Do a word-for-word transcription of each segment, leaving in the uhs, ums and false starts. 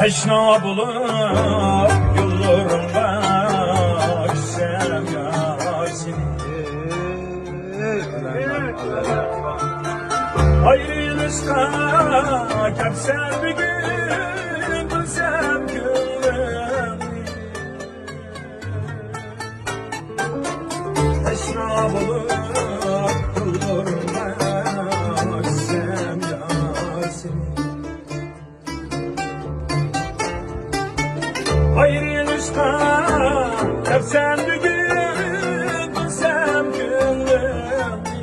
تەشنا بولۇپ يوللىرىڭغا چۈشسەم يا سېنى. ئايرىلىشقا كەپسەن بۈگۈن، بىلسەم كۆڭلۈڭنى. تەشنا بولۇپ يوللىرىڭغا چۈشسەم يا سېنى. ئايرىلىشقا كەپسەن بۈگۈن، بىلسەم كۆڭلۈڭنى.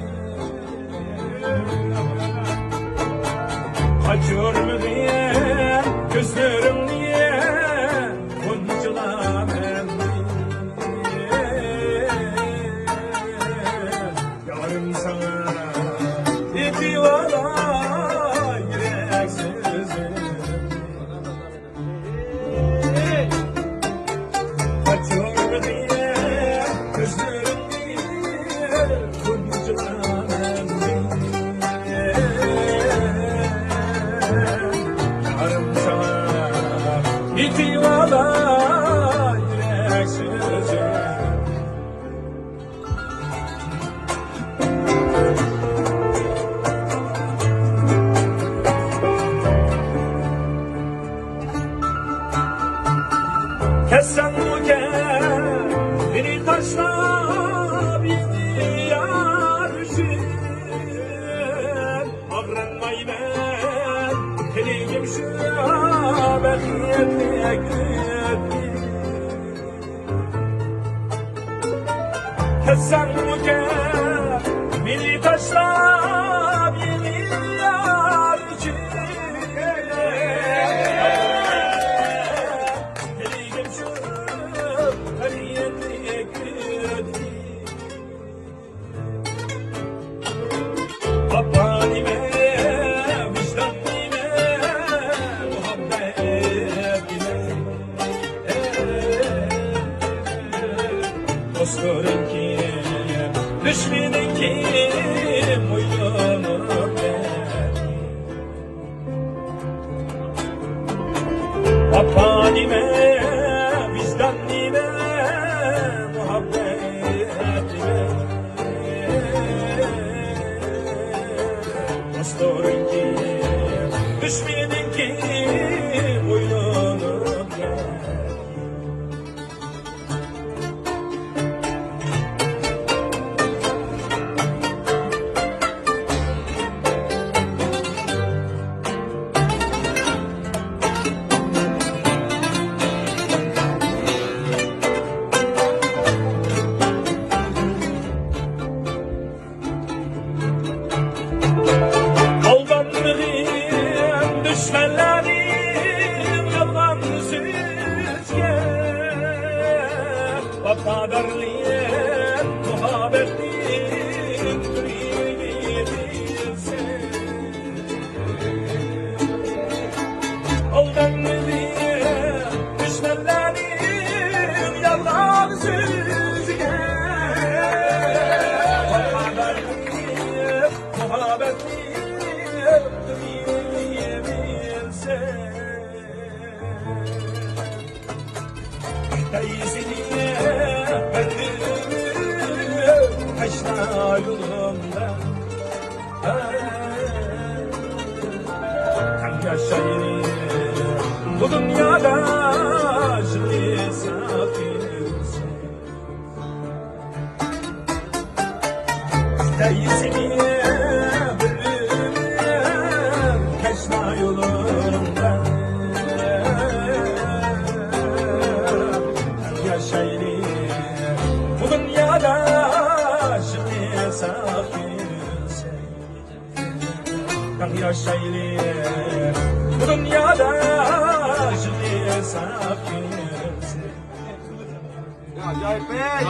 قاچۇرمىدىم كۆزلىرىڭنى، غۇنچىلار مەندىن. يارىم ساڭا ئېيتىۋالاي يۈرەك سۆزۈم. قاچۇرمىدىم كۆزلىرىڭنى، غۇنچىلار مەندىن. يارىم ساڭا ئېيتىۋالاي يۈرەك سۆزۈم. كەتسەڭمۇ كەت مېنى تاشلاپ، يېڭى يار ئۈچۈن. ئاغرىنمايمەن تىلىگىم شۇ بەختلىك كۈن. كەتسەڭمۇ كەت مېنى تاشلاپ، يېڭى يار ئۈچۈن. تىلىگىم شۇ بەختلىك كۈن. ۋاپا نېمە، ۋىجدان نېمە، مۇھەببەت نېمە؟ دوستلىرىڭكى، دۈشمىنىڭكى، مۇيلۇنۇپ. ۋاپا نېمە، ۋىجدان نېمە، مۇھەببەت نېمە؟ دوستلىرىڭكى، دۈشمىنىڭكى، ئويلىنىپ. ئالدانمىغىن دۈشمەنلەرنىڭ يالغان سۆزىگە، ۋاپادارلىق مۇھەببەتنىڭ تۈۋرۈكى بىلسەڭ. ئالدانمىغىن دۈشمەنلەرنىڭ يالغان سۆزىگە، ۋاپادارلىق مۇھەببەتنى بىلسەڭ. كۈتەي سېنى بەختىم تەشنا يولۇمدا. تەڭ ياشايلى بۇ دۇنيادا، شۇنى ساقىنسەن. كۈتەي سېنى بىر ئۆمۈر تەشنا يولۇمدا. ياشايلى بۇ دۇنيادا، شۇنى ساقىنسەن. ياشايلى بۇ دۇنيادا، شۇنى ساقىنسەن. ئاجايىپ، ئەي!